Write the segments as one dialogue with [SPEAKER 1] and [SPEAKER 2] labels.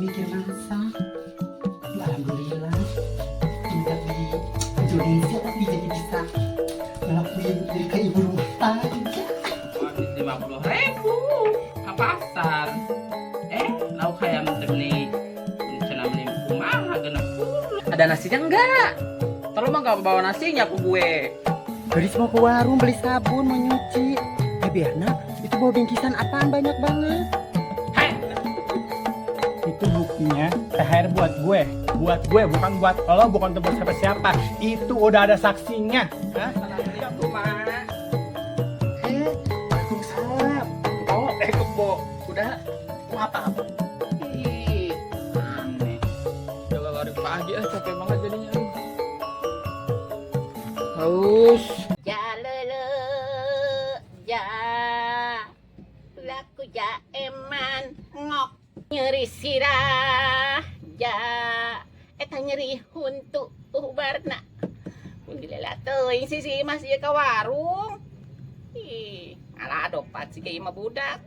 [SPEAKER 1] Mikir masak. Aduh, alhamdulillah. Tinggal di Indonesia tapi jadi bisa ngelakuin jadi kayak ibu rumah tangga.
[SPEAKER 2] Habis 50.000 ke pasar. Lauk hayam teh beli cenah beli kumaha 60. Ada nasinya enggak? Tolong mah enggak bawa nasinya ke gue.
[SPEAKER 1] Gadis mau ke warung beli sabun, mau nyuci. Berna, itu bawa bingkisan apaan banyak banget?
[SPEAKER 2] Hei,
[SPEAKER 3] Itu buktinya THR buat gue. Buat gue, bukan buat lo, bukan untuk siapa-siapa. Itu udah ada saksinya. Hah?
[SPEAKER 2] Mak.
[SPEAKER 3] Waalaikumsalam.
[SPEAKER 2] Oh, kebo. Udah.
[SPEAKER 3] Mau apa-apa?
[SPEAKER 2] Ih, aneh. Jalan lari pagi ah, capek banget jadinya. Haus.
[SPEAKER 4] Ja lele ja laku ja eman ngok nyeri sirah ja eta nyeri huntu ubarna gila teuing si si Mas ieu ka warung. Ih, alah dopat sih ieu mah budak.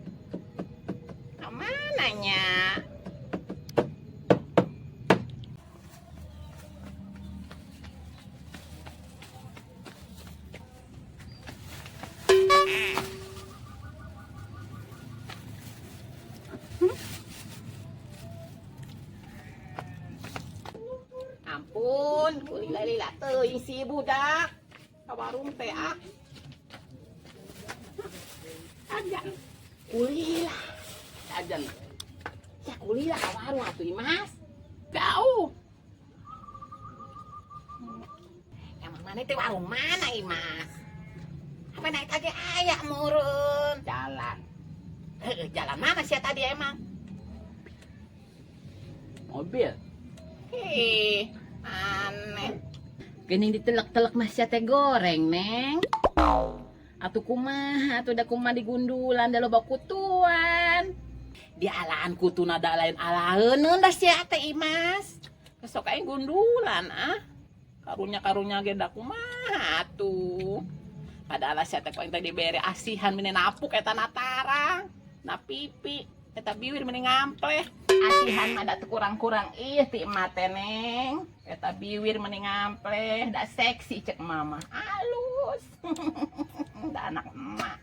[SPEAKER 4] Ka mana nya? Ampun, lila-lila teuing si budak. Ka warung teh ah. Ajan. Kulila.
[SPEAKER 2] Ajan.
[SPEAKER 4] Ya kulila ka warung atuh Imas.
[SPEAKER 2] Jauh.
[SPEAKER 4] Emang mana teh warung mana Imas? Apa naik aja aya murun.
[SPEAKER 2] Jalan.
[SPEAKER 4] Heeh, jalan mana sih tadi emang?
[SPEAKER 2] Mobil.
[SPEAKER 4] Ih, aneh. Gening ditelek-telek mas sia teh goreng, Neng. Atuh kumaha, atuh da kumaha digundulan da loba kutuan. Di alaan kutuna da lain alaeun da sia teh Imas.
[SPEAKER 2] Besok aing gundulan ah. Karunya-karunya ge da kumaha atuh.
[SPEAKER 4] Padahal sia teh ku aing teh dibere asihan meni napuk eta natarang, na pipi, eta biwir meni ngampleh. Asihan mah da teu kurang-kurang ih ti emak teh, Neng. Eta biwir meni ngampleh, da seksi cek mama. Halus. Da anak emak.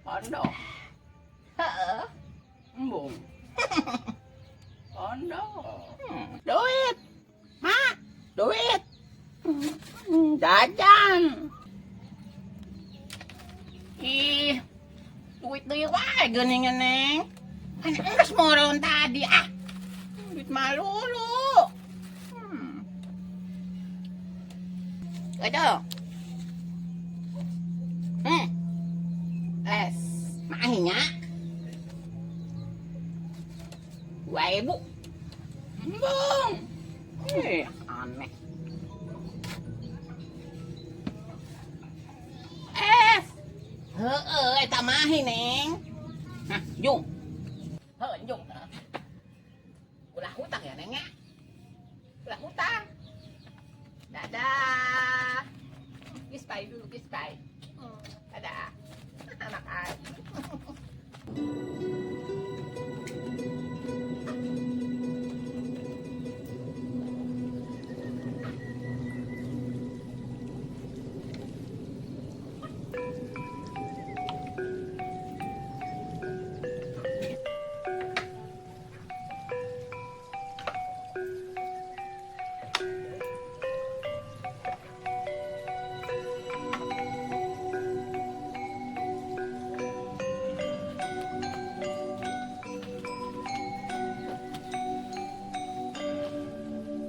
[SPEAKER 2] Pondok.
[SPEAKER 4] Heeh.
[SPEAKER 2] Embung. Pondok.
[SPEAKER 4] Duit. Mak, duit. Jajan. Ih, duit deui wae geuning Neng. Kan geus moron tadi ah. Duit malulu. Aduh. Es, mahinya. 2.000.
[SPEAKER 2] Embung.
[SPEAKER 4] Aneh. Es. Heeh, eta mahi, Neng. Hah, jung. Heuh, jung. Ulah hutang ya, Neng ya. Ulah hutang. Dadah. Kiss bye dulu, kiss bye. Dadah. Anak aing.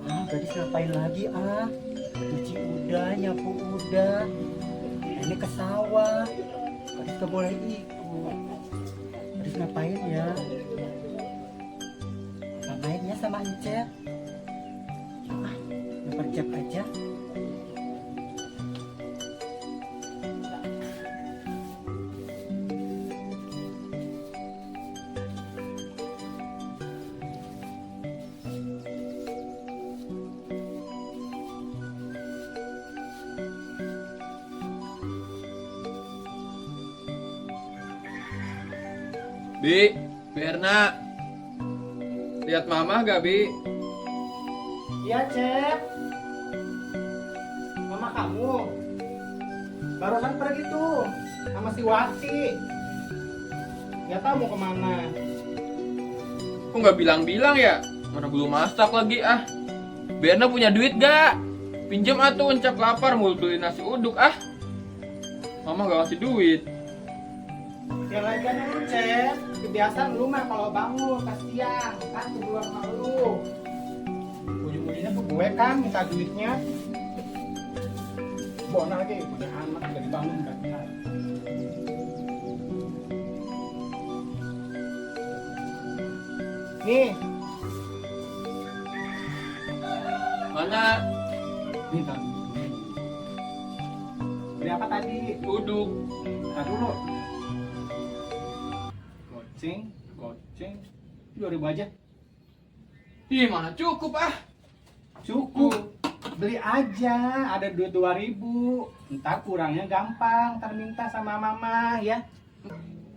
[SPEAKER 1] Ah, gadis ngapain lagi ah? Cuci udah, nyapu udah. Ini ke sawah. Gadis gak boleh ikut. Gadis ngapain ya? Apa mainnya sama Encep? Ah, lempar Cep aja.
[SPEAKER 5] Bi, Berna. Lihat mama gak, Bi?
[SPEAKER 3] Iya, Cep. Mama kamu barusan pergi tuh sama si Wati. Gak tahu mau kemana.
[SPEAKER 5] Kok nggak bilang-bilang ya? Mana belum masak lagi ah. Berna punya duit gak? Pinjam atuh, Encap lapar mau beli nasi uduk ah. Mama gak ngasih duit.
[SPEAKER 3] Ya lagian lu, Cep. Kebiasaan lu mah kalau bangun kasihan kan kedua sama lu. Ujung-ujungnya tuh gue kan minta duitnya. Bona lagi punya anak udah dibangun kan. Nih,
[SPEAKER 5] Mana?
[SPEAKER 3] minta duit. Beli apa tadi?
[SPEAKER 5] Uduk.
[SPEAKER 3] Bentar dulu. Goceng, goceng. 2.000 aja.
[SPEAKER 5] Ih, mana cukup ah.
[SPEAKER 3] Cukup. Beli aja, ada duit 2.000. Ntar kurangnya gampang, ntar minta sama mama ya.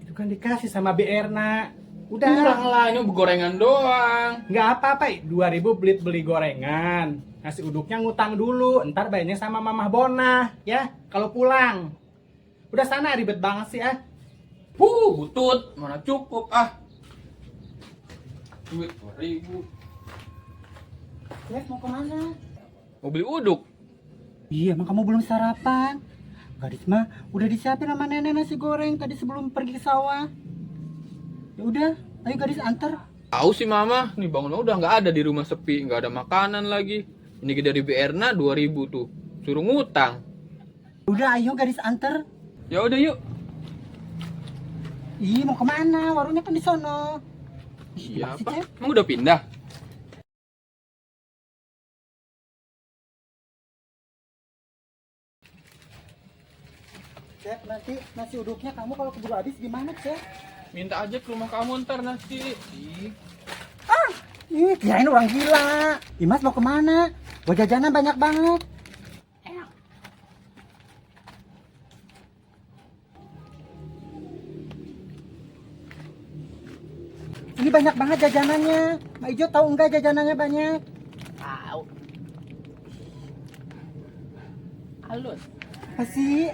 [SPEAKER 3] Itu kan dikasih sama Bi Erna. Udah.
[SPEAKER 5] Kurang lah, ini gorengan doang.
[SPEAKER 3] Nggak apa-apa, 2.000 beli gorengan. Nasi uduknya ngutang dulu, ntar bayarnya sama Mamah Bona ya, kalau pulang. Udah sana, ribet banget sih ah.
[SPEAKER 5] Huh, butut. Mana cukup ah. Duit 2.000.
[SPEAKER 1] Cep, mau kemana?
[SPEAKER 5] Mau beli uduk.
[SPEAKER 1] Iya, emang kamu belum sarapan. Gadis mah udah disiapin sama nenek nasi goreng tadi sebelum pergi ke sawah. Ya udah, ayo gadis antar.
[SPEAKER 5] Tahu sih mama, nih bangun udah nggak ada di rumah sepi, nggak ada makanan lagi. Ini dari Bi Erna 2.000 tuh, suruh ngutang.
[SPEAKER 1] Udah, ayo gadis antar.
[SPEAKER 5] Ya udah yuk.
[SPEAKER 1] Ih, mau kemana? Warungnya kan di sono. Ih, gimana sih,
[SPEAKER 5] Siapa?
[SPEAKER 1] Cep?
[SPEAKER 5] Emang udah pindah?
[SPEAKER 1] Cep, nanti nasi uduknya kamu kalau keburu habis gimana, Cep?
[SPEAKER 5] Minta aja ke rumah kamu ntar nasi. Ih,
[SPEAKER 1] Ih, kirain orang gila. Imas mau kemana? Buat jajanan banyak banget.
[SPEAKER 4] Enak.
[SPEAKER 1] Ini banyak banget jajanannya. Mak Ijo tahu nggak jajanannya banyak?
[SPEAKER 4] Tahu. Halus.
[SPEAKER 1] Apa sih?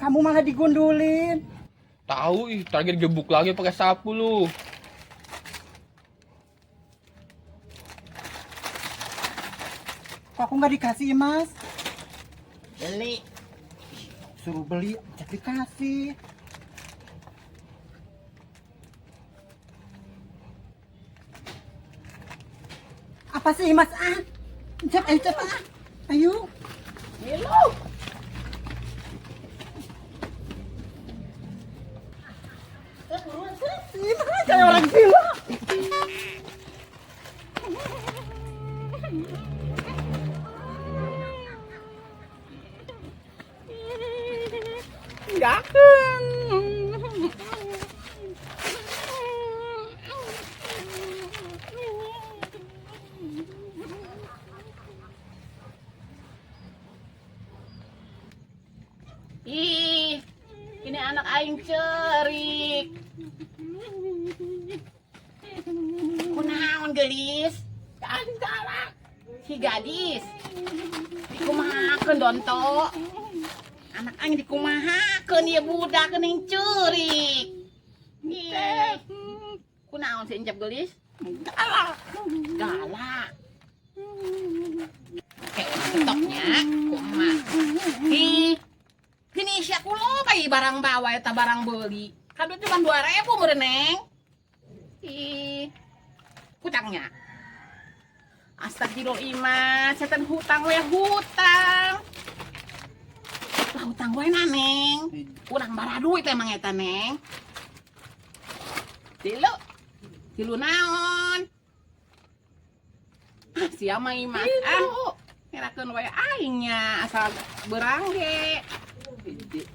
[SPEAKER 1] Kamu malah digundulin.
[SPEAKER 5] Tahu ih, terakhir gebuk lagi pakai sapu lu.
[SPEAKER 1] Kok aku nggak dikasih, Mas?
[SPEAKER 4] Beli.
[SPEAKER 1] Suruh beli, ajak dikasih. Apa sih, Mas? Ah, Cep, ayo cep, ah. Ayo.
[SPEAKER 4] Milu.
[SPEAKER 1] Ih, makanya kayak orang gila.
[SPEAKER 4] Enggak. Ih, ini anak aing cerik. Kunaon gelis? Galak. Si gadis. Dikumahakeun donto. Anak aing dikumahakeun ieu budak geuning ceurik. Ih. Kunaon si Encep gelis? Galak. Galak. Kayak urang ketoknya, ku emak. Ih, gini sia kulo bae barang bawa eta barang beli. Kan duit cuma 2.000 meureun, Neng. Ih. Hutangnya. Astagfirullah iman, setan hutang we hutang. Lah hutang we na, Neng. Urang bara duit emang eta, Neng. Tilu. Tilu naon? Ah, sia mah Imas. Ah, ngerakeun we aingnya asal berang ge. 1,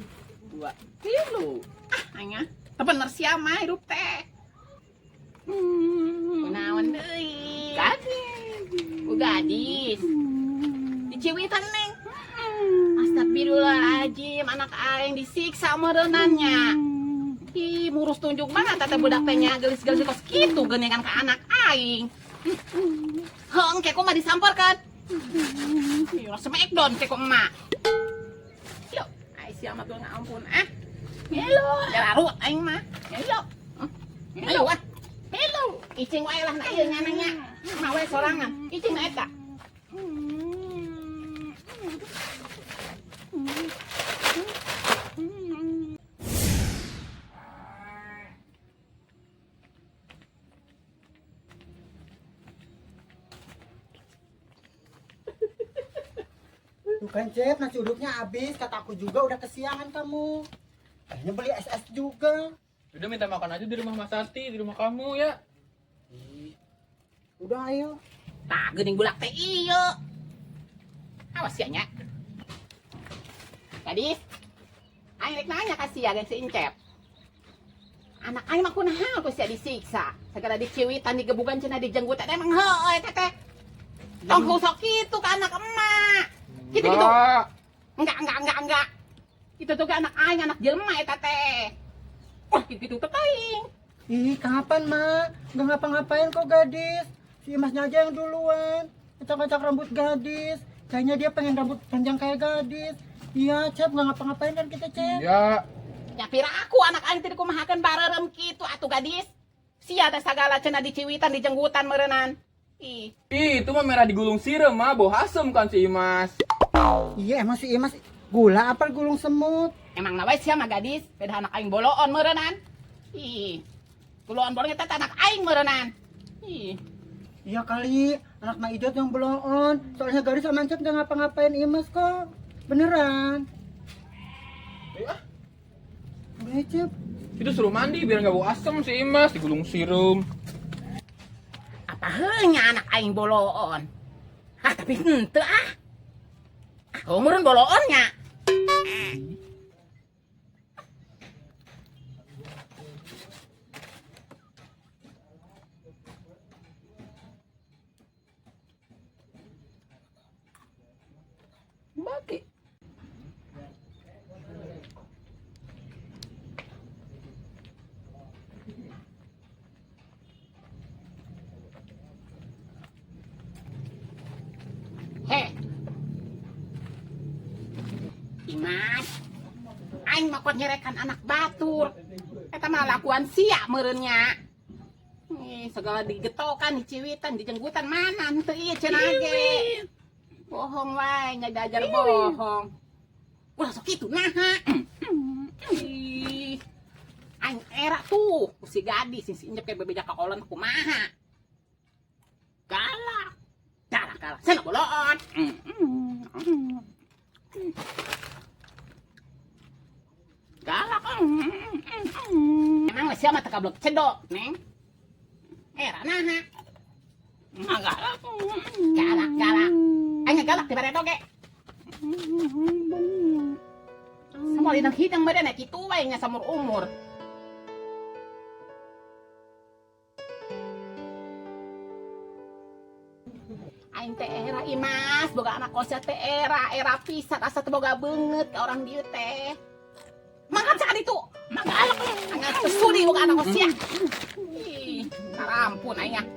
[SPEAKER 4] 2, 3. Ah, aing ah. Teu bener sia mah hirup teh. Kunaon deui? Gadis. Oh, gadis. Diciwitan, Neng. Astagfirullahaladzim, anak aing disiksa meureunannya. Ih, murus tunjuk mana tata budak teh nya gelis-gelis kos kitu geuningan ka anak aing. Heung ke kumaha disamperkeun. Ih, smackdown ke ku emak. Yo, ai sia mah tuh ngampun ah. Ngelo, jararut aing mah. Ngelo. Ayo ah. Ngelo, icing wae lah na ieu nya nanya. Mah wae sorangan. Icing na eta.
[SPEAKER 1] Tuh kan, Cep, nasi uduknya habis. Kata aku juga udah kesiangan kamu. Akhirnya beli SS juga.
[SPEAKER 5] Udah minta makan aja di rumah Mas Santi, di rumah kamu ya.
[SPEAKER 1] Udah ayo.
[SPEAKER 4] Tah geuning bulak teh ieu. Awas ya nya. Gadis, aing rek nanya ka sia jeung si Incep. Anak aing mah kunaha ku sia disiksa. Segala diciwitan digebugan cenah dijenggut teh emang heueuh eta teh. Tong sok kitu ka anak emak. Gitu gitu. Enggak. Itu tuh anak aing, anak jelema eta teh. Wah, gitu teh aing.
[SPEAKER 1] Ih, kapan, Ma? Nggak ngapa-ngapain kok gadis. Si Imasnya aja yang duluan. Acak-acak rambut gadis. Kayaknya dia pengen rambut panjang kayak gadis. Iya, Cep, nggak ngapa-ngapain kan kita, Cep?
[SPEAKER 5] Iya.
[SPEAKER 4] Ya pira aku anak aing teh dikumahakeun bareureum kitu atuh gadis. Sia teh sagala cenah diciwitan dijenggutan meureunnan. Ih,
[SPEAKER 5] Ih, itu mah merah digulung sirem mah, bau asem kan si Imas.
[SPEAKER 1] Iya, emang si Imas gula apa gulung semut?
[SPEAKER 4] Emang na wae sia mah gadis, beda anak aing boloon meureunnan. Ih. Boloon bolong eta teh anak aing meureunnan. Ih.
[SPEAKER 1] Iya kali, anak Mak Ijot yang bloon. Soalnya gadis sama Cep nggak ngapa-ngapain Imas kok. Beneran.
[SPEAKER 5] Ayo ah,
[SPEAKER 1] Udah, Cep.
[SPEAKER 5] itu suruh mandi biar nggak bau asem si Imas, digulung sirum.
[SPEAKER 4] Apa heunya anak aing boloon? Ah, tapi henteu ah. Ah, meureun boloonnya. Bagi. Heh. Imas. Aing mah kot nyerekan anak batur. Eta mah lakuan sia meureunnya. Nih, segala digetokan, diciwitan, dijenggutan mana henteu ieu cenah ge. Bohong wae, nya diajar bohong. Ulah sok kitu naha. Ih. Aing era tuh ku si gadis si Injep kayak bebeja ka kolon kumaha. Galak. Galak galak. Sana boloon. Galak. Emang sia mah teu kablok cedok, Neng. Era naha. Mah galak. Galak galak. Aing galak di bareto ge. Semua dina hidang badan kitu wae nya samur umur. Aing teh era Imas, boga anak kosnya teh era, era pisan asa teh boga beungeut ka orang dieu teh. Mangkat saat itu, manggalak, angkat sesudi boga anak kosnya. Ih, karampun aing ah.